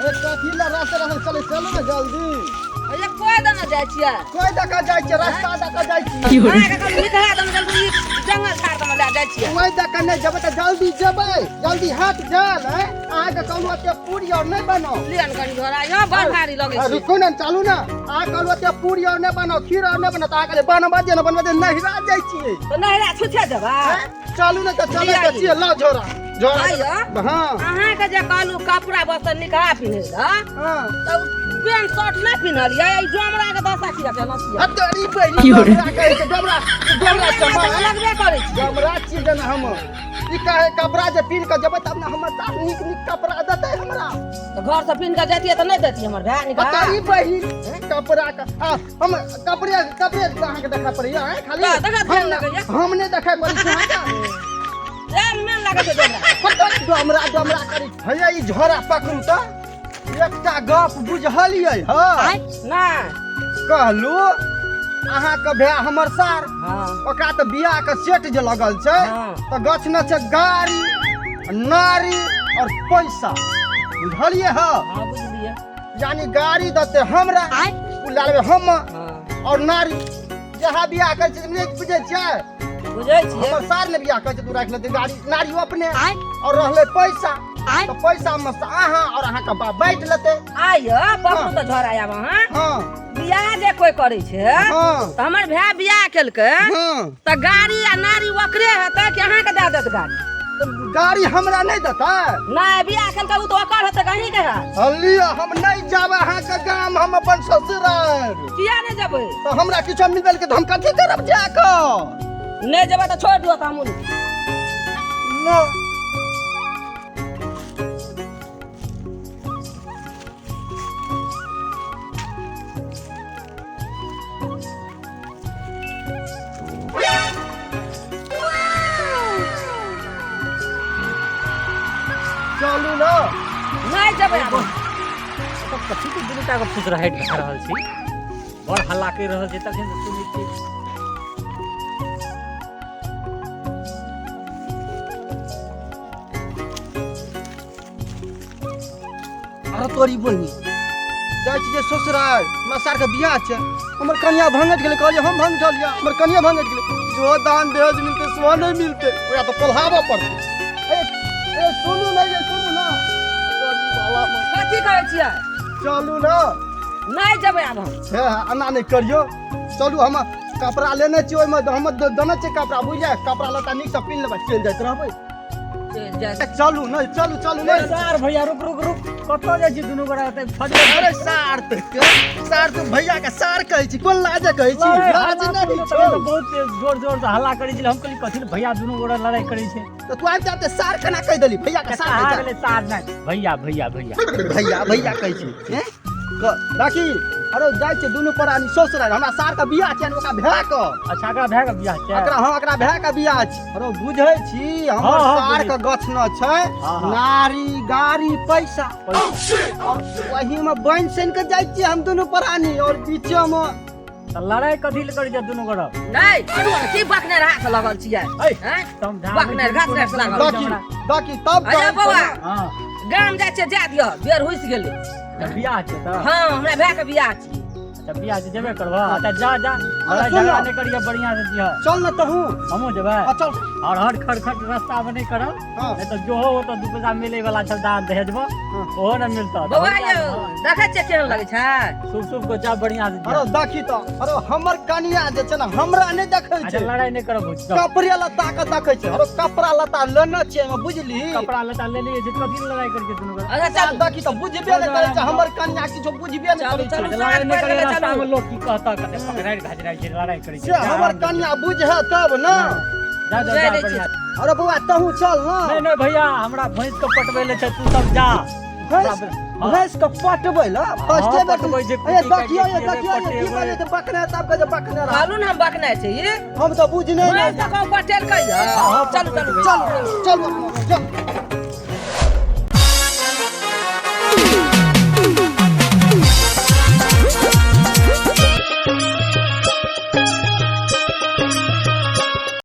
अरे कथी ला रास्ता रास्ता चले, चलू ने जल्दी। अरे कोई दना जाइ छियै? कोई दका जाइ छियै, रास्ता दका जाइ छियै। अहाँके कहलहुँ निकला दम जल्दी, जंगल झाड़ दम लए जाइ छियै। ओहि दका नहि जेबै तऽ जल्दी जेबै, जल्दी हट जाल। हैं, अहाँके कहलहुँ एते पूरी और नहि बनाउ। लिअ ने कनि झोरा यौ, बड़ भारी लगै आ, छै। रुकू ने, चलू ने। अहाँ कहलहुँ एते पूरी और नहि बनाउ, खीर और नहि बनाउ, तऽ अहाँ कहलियै बनबऽ दिअ ने, बनबऽ दिअ, नहिरा जाइ छियै। तऽ नहिरा छुछे जेबै? हैं? चलू ने तऽ चलै लिअ तऽ छियै, लाउ झोरा, झोरा। आइयो। हँ। अहाँके जे कहलहुँ कपड़ा बस्तर निकहा पिन्है लए, हँ, तऽ पेंट शर्ट नहि पिन्हलियै, ई डोमरा के दशा किया केलहुँ छियै? हत्तरी बहिनी, डोमरा कहै छै, डोमरा, डोमरा डोमरा चमा तऽ लगबे करै छै। डोमरा छियै जेना हम। ई कहे कपड़ा जे पिन्ह कऽ जेबै तब ने हमर साथ नीक नीक कपड़ा देतै हमरा। तऽ घर से पिन्ह कऽ जैतियै तऽ नहि देतियै हमर भाय निकहा? हत्तरी बहिन, कपड़ा के आ हम कपड़े कपड़े अहाँके देखा पड़ैया हैं खाली? तऽ देखा हम ध्यान लगैया। हम नहि देखै पड़ै छै अहाँके। ए मेन लागै छै डोमरा। हत्तरी डोमरा डोमरा करी। हैया ई झोरा पकड़ू तऽ एकटा गप बुझलियै? हँ। नहि। कहलू अहाँके भाय हमर सार, हँ, ओकरा तऽ बियाह के सेट जे लगल छै, हँ, तऽ गछ न छै गाड़ी, नारी और पैसा, बुझलियै? हँ। हँ, बुझलियै। यानी गाड़ी देते हमरा, उ लए लेबै हम, हँ, और नारी जहाँ बियाह करै छै, नहि बुझै छियै? बुझै छियै। हमर सार ने बियाह करै छै, तू राखि लेतै गाड़ी, नारी अपने, और रहलै पैसा, तऽ पैसा मे से अहाँ और अहाँके बाप बाँटि लेतै। आइ यौ, पकड़ू तऽ झोरा आब अहाँ। हँ। बियाह जे कोइ करै छै, हँ, तऽ हमर भाय बियाह केलकै, हँ, तऽ गाड़ी आ नारी ओकरे हेतै कि अहाँके दए देत गाड़ी? तऽ गाड़ी हमरा नहि देतै? नहि, बियाह केलकै ओ तऽ ओकर हेतै कि अहींके हैत? लिअ, हम नहि जाब अहाँके गाम, हम अपन ससुराल। किया नहि जेबै? तऽ हमरा किछो मिलल के तऽ हम कथी करब जाकऽ? नहि जेबै तऽ छोड़ि दियौ, तऽ हमहूँ नहि। लो। चलू ने। नहि जेबै आब। तऽ कथी के दुनू टाके फुसराहटि भए रहल छी? बड़ हल्ला करि रहल छी तखन से सुनै छी। अरे तोरी बहिन, जाइ छी जे ससुराल, हमरा सारके बियाह छै। हमर कनिया भंगट गेलै, कहलियै हम भंगटल यऽ, हमर कनिया भंगट गेलै। जो दान दहेज मिलतै सेहो नहि मिलतै, ओकरा तऽ पोल्हाबऽ पड़तै। ए ए सुनू ने ये, सुनू ने तोरी बाबा। कथी करै छियै? चलू ने। नहि जेबै आब हम। हे, एना नहि करियौ, चलू। हम कपड़ा लेने छी, ओहिमे हम देने छियै कपड़ा, बुझलियै? कपड़ा लत्ता नीकसँ पिन्ह लेबै, चलि जाइत रहबै। चलि जाय। चलू नहि, चलू, चलू नहि। सार भैया, रुक रुक रुक, कतऽ जाइ छी दुनू गोरा ओतऽ फजल? अरे सार तऽ के सार, तू भैया के सार कहै छी, कोन लाजे कहै छी? लड़ाइ लाज हल्ला नहि सुनलियै छौ। तऽ बहुत जोर जोर से हल्ला करै छलै, हम कहलियै कथी लए भैया दुनू गोरा लड़ाइ करै छै? तऽ तू आबि जाते सार केना कहि देली? भैया के सार कहा कहै गेलै सार? नहि, भैया भैया भैया। छै, भैया भैया कहै छी, हैं? बाकी अरे जाइ छै दुनू प्राणी ससुराल, हमरा सार के बियाह छै, ओकरा भाय के। अच्छा, एकरा भए के बियाह छै? एकरा, हँ, एकरा भाय के बियाह छै। अरे बुझै छी हमर हँ, हँ, सार के गछ न छै, हँ, हँ। नारी, गाड़ी, पैसा, और वही में बनि सनि के जाइ छियै हम दुनू प्राणी और बीचे में। तऽ लड़ाइ कथी लए करै छै दुनू गोरा? नहि करू ने, की बकने रहा से लगल छियै? ऐ, हैं? तम धाम बकने घास से लागल। बाकी बाकी तब अरे कहै बौआ। हँ। गाम जाइ छियै, जा दियौ, बेर हुसि गेलै। तऽ बियाह छै तऽ? हँ, हमरा भाय के बियाह छी। अच्छा, बियाह छै, जेबे करबह? अच्छा, जा जा, लड़ाइ सुन झगड़ा ना। नहि करिहे, बढ़िआँ से दिहऽ। चल न तहूँ। हमहूँ जेबै। आ चल। और हर खड़खट रास्ता में नहि करब, हँ। नहि तऽ जोहो ओतऽ दू पैसा मिले वाला छल दान दहेजमे, हँ। ओहो नहि मिलतऽ। बौआ यौ, देखै छियै केहन लगै छै? शुभ शुभ को जा, बढ़िआँ से अरे दिहऽ। देखी तऽ, अरे हमर कनिया जे छै ने, हमरा नहि देखै अच्छा छै। लड़ाइ नहि करब, भौजी, चल। कपड़े लत्ता के देखै छै। अरे कपड़ा लत्ता लेने छियै एहिमे, बुझली? कपड़ा लत्ता ले लिए छै, कथी लए लड़ाइ करै छै दुनू गोरा? अच्छा चल। देखी तऽ बुझबे नहि करै छै, हमर कनिया किछो बुझबे नहि चलू, करै छै। चलू। लड़ाइ नहि करै, चलू। रास्ता में लोग की कहता, कते पकड़ाइ घजराइ छै, लड़ाइ करै छै। से हमर कनिया बुझे तब ने। जा जा बुझै जा नहि बढ़िआँ। अरे बौआ, तहूँ चल ने। नहि नहि भैया, हमरा भैंस के पटबै ले छै, तू सब जा। भैंस? हँ। भैंस के पटबै ल फर्स्टे बेर? पटबै छै, ए कुट्टी देखियो काटि ये, के देखियो ये, की पटेबै। बजै छै? बकने तब कहै छै बकने रह। कहलू ने हम बकने छै ई। हम तऽ बुझने भैंस नहि। तऽ कहू पटेलकै यौ। हँ, चलू पटबै चलू। चल चल चल।